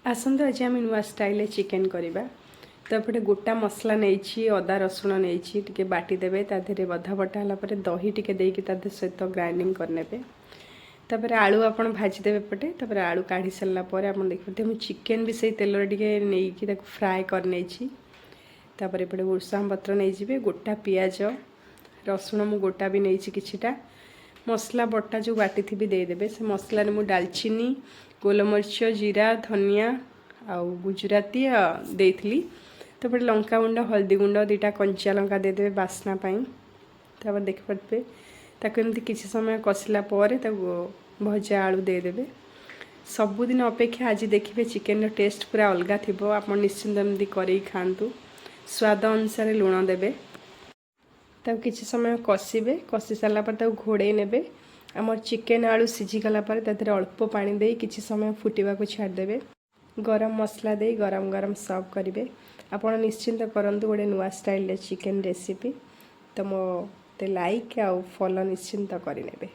ଆସନ୍ତୁ, ଆଜି ଆମେ ନୂଆ ଷ୍ଟାଇଲରେ ଚିକେନ୍ କରିବା। ତ ଏପଟେ ଗୋଟା ମସଲା ନେଇଛି, ଅଦା ରସୁଣ ନେଇଛି, ଟିକେ ବାଟିଦେବେ। ତା ଦେହରେ ଅଦା ବଟା ହେଲା ପରେ ଦହି ଟିକେ ଦେଇକି ତା ଦେହ ସହିତ ଗ୍ରାଇଣ୍ଡିଙ୍ଗ କରିନେବେ। ତାପରେ ଆଳୁ ଆପଣ ଭାଜିଦେବେ ଏପଟେ। ତାପରେ ଆଳୁ କାଢ଼ି ସାରିଲା ପରେ ଆପଣ ଦେଖିପାରୁଥିବେ, ମୁଁ ଚିକେନ୍ ବି ସେଇ ତେଲରେ ଟିକେ ନେଇକି ତାକୁ ଫ୍ରାଏ କରିନେଇଛି। ତାପରେ ଏପଟେ ଭୃଷଙ୍ଗ ପତ୍ର ନେଇଯିବେ, ଗୋଟା ପିଆଜ, ରସୁଣ ମୁଁ ଗୋଟା ବି ନେଇଛି କିଛିଟା। ମସଲା ବଟା ଯେଉଁ ବାଟିଥିବି ଦେଇଦେବେ। ସେ ମସଲାରେ ମୁଁ ଡାଲଚିନି, ଗୋଲମରିଚ, ଜିରା, ଧନିଆ ଆଉ ଗୁଜୁରାତି ଦେଇଥିଲି। ତାପରେ ଲଙ୍କା ଗୁଣ୍ଡ, ହଳଦୀ ଗୁଣ୍ଡ, ଦୁଇଟା କଞ୍ଚା ଲଙ୍କା ଦେଇଦେବେ ବାସ୍ନା ପାଇଁ। ତାପରେ ଦେଖିପାରୁଥିବେ, ତାକୁ ଏମିତି କିଛି ସମୟ କଷିଲା ପରେ ତାକୁ ଭଜା ଆଳୁ ଦେଇଦେବେ। ସବୁଦିନ ଅପେକ୍ଷା ଆଜି ଦେଖିବେ ଚିକେନର ଟେଷ୍ଟ ପୁରା ଅଲଗା ଥିବ। ଆପଣ ନିଶ୍ଚିନ୍ତ ଏମିତି କରିକି ଖାଆନ୍ତୁ। ସ୍ୱାଦ ଅନୁସାରେ ଲୁଣ ଦେବେ। ତାକୁ କିଛି ସମୟ କଷିବେ। କଷି ସାରିଲା ପରେ ତାକୁ ଘୋଡ଼େଇ ନେବେ। ଆମର ଚିକେନ୍ ଆଳୁ ସିଝିଗଲା ପରେ ତା ଦେହରେ ଅଳ୍ପ ପାଣି ଦେଇ କିଛି ସମୟ ଫୁଟିବାକୁ ଛାଡ଼ିଦେବେ। ଗରମ ମସଲା ଦେଇ ଗରମ ଗରମ ସର୍ଭ କରିବେ। ଆପଣ ନିଶ୍ଚିନ୍ତ କରନ୍ତୁ ଗୋଟେ ନୂଆ ଷ୍ଟାଇଲରେ ଚିକେନ୍ ରେସିପି। ତ ମୋତେ ଲାଇକ୍ ଆଉ ଫଲୋ ନିଶ୍ଚିନ୍ତ କରିନେବେ।